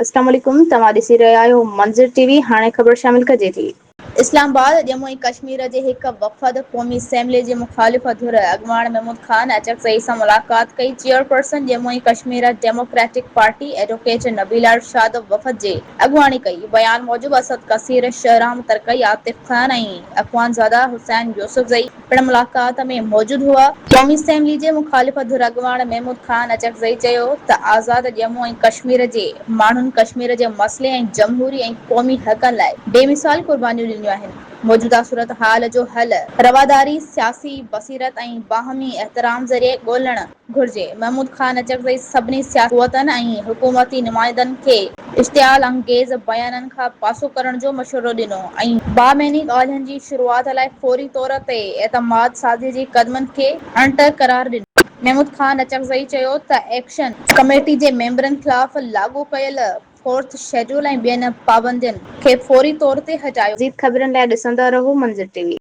اسلام عليڪم توهان ڏسي رهيا آهيو منظر ٽي وي هاڻي خبر شامل ڪجي ٿي. اسلام آباد، ڄمون ۽ ڪشمير جي هڪ وفد قومي اسيمبلي جي مخالف ڌر اڳواڻ محمود خان اچڪزئي سان ملاقات ڪئي، chairperson Jammu ۽ Kashmir democratic party advocate Nabila Irshad وفد جي اڳواڻي ڪئي، بيان موجب اسد قصير، شهرام ترڪئي، عاطف خان ۽ اخوانزاده حسين يوسفزئي پڻ ملاقات ۾ موجود هئا. قومي اسيمبلي جي مخالف ڌر اڳواڻ محمود خان اچڪزئي چيو ته آزاد ڄمون ۽ ڪشمير جي ماڻهن ڪشمير جي مسئلي ۽ جمهوري ۽ قومي حقن لاء بي مثال قربانيون ڏنيون آهن، موجوده صورتحال جو حل رواداري، سياسي بصيرت ۽ باهمي احترام ذريعي ڳولڻ گهرجي. محمود خان اچڪزئي سڀني سياسي قوتن ۽ حڪومتي نمائندن کي اشتعال انگيز بيانن کان پاسو ڪرڻ جو مشورو ڏنو ۽ بامعني ڳالهين جي شروعات لاء فوري طور تي اعتماد سازي جي قدمن کي اڻٽر قرار ڏنو. محمود خان اچڪزئي چيو ته ايڪشن ڪميٽي جي ميمبرن خلاف لاڳو ڪيل فورٿ شيڊول ۽ ٻين پابندين کي فوري طور تي هٽايو. مزيد خبرن لاء ڏسندا رهو منظر ٽي وي.